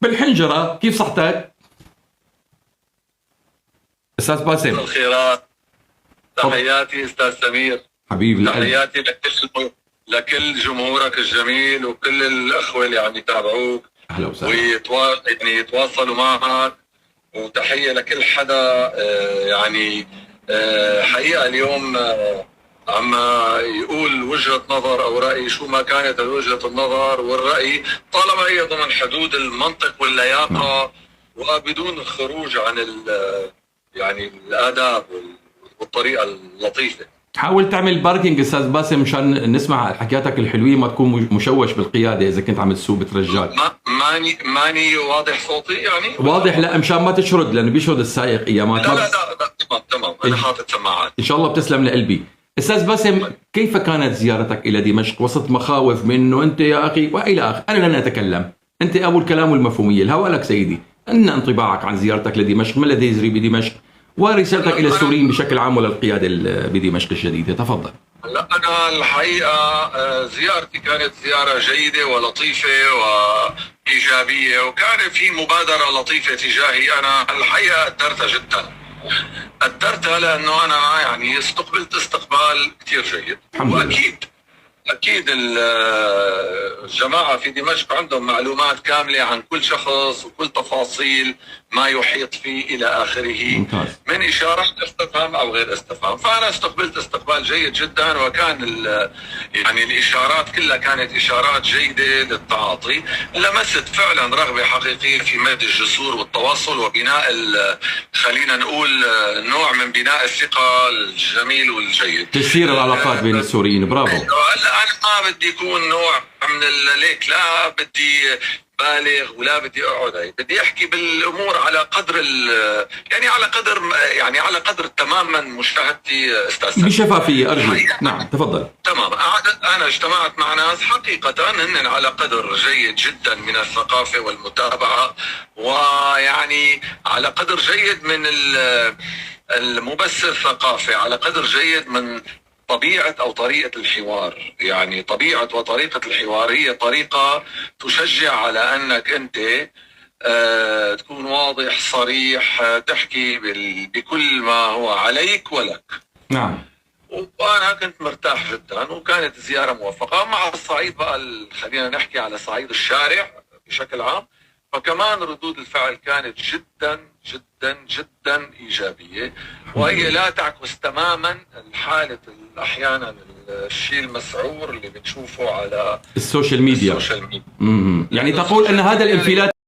بالحنجرة. كيف صحتك؟ أستاذ باسم. الخيرات، تحياتي أستاذ سمير. حبيبي القلب. تحياتي لكل جمهورك الجميل وكل الأخوة اللي عم يتابعوك. أهلا وسهلا. يعني يتواصلوا معك، وتحية لكل حدا. يعني حقيقة اليوم عم يقول وجهة نظر أو رأي، شو ما كانت وجهة النظر والرأي، طالما هي ضمن حدود المنطق واللياقة وبدون الخروج عن يعني الآداب والطريقة اللطيفة. حاول تعمل parking استاذ باسم مشان نسمع حكياتك الحلوين، ما تكون مشوش بالقياده اذا كنت عم تسوق، بترجاك. ما ماني واضح صوتي يعني؟ واضح، لا مشان ما تشرد، لانه بيشرد السائق ايامات. لا لا لا، تمام تمام، انا حاطط سماعات. ان شاء الله بتسلم لقلبي. استاذ باسم، كيف كانت زيارتك الى دمشق وسط مخاوف منه انت يا اخي والى اخره؟ انا لن اتكلم، انت ابو الكلام والمفهوميه، الهواء لك سيدي. ان انطباعك عن زيارتك لدمشق، ما الذي يجري بدمشق، ورسالتك الى السوريين بشكل عام وللقياده بدمشق الجديده؟ تفضل. لا، انا الحقيقة زيارتي كانت زيارة جيدة ولطيفة وايجابية، وكان في مبادرة لطيفة تجاهي. انا الحقيقة قدرتها جدا، قدرتها لانه انا يعني استقبلت استقبال كثير جيد. الحمد لله. واكيد اكيد الجماعة في دمشق عندهم معلومات كاملة عن كل شخص وكل تفاصيل ما يحيط فيه الى اخره. ممتاز. من اشارات استفهام او غير استفهام، فانا استقبلت استقبال جيد جدا، وكان يعني الاشارات كلها كانت اشارات جيدة للتعاطي. لمست فعلا رغبة حقيقية في مد الجسور والتواصل وبناء خلينا نقول نوع من بناء الثقة الجميل والجيد. تسيير العلاقات بين السوريين، برافو. هلا انا ما بدي يكون نوع من ليك، لا بدي بالغ ولا بدي اقعد هي، بدي احكي بالامور على قدر يعني على قدر، يعني على قدر تماما مشاهدتي استاذ سمير. بشفافيه ارجو. نعم تفضل. تمام. انا اجتمعت مع ناس حقيقة هن على قدر جيد جدا من الثقافة والمتابعة، ويعني على قدر جيد من مو بس الثقافة، على قدر جيد من طبيعة أو طريقة الحوار. يعني طبيعة وطريقة الحوار هي طريقة تشجع على أنك أنت تكون واضح صريح، تحكي بكل ما هو عليك ولك. نعم. وأنا كنت مرتاح جدا، وكانت زيارة موفقة. مع الصعيد بقى، خلينا نحكي على صعيد الشارع بشكل عام، فكمان ردود الفعل كانت جدا جدا جدا إيجابية، وهي لا تعكس تماما الحالة أحيانا الشيء المسعور اللي بتشوفه على السوشيال ميديا. السوشيال ميديا. يعني تقول أن هذا الانفلات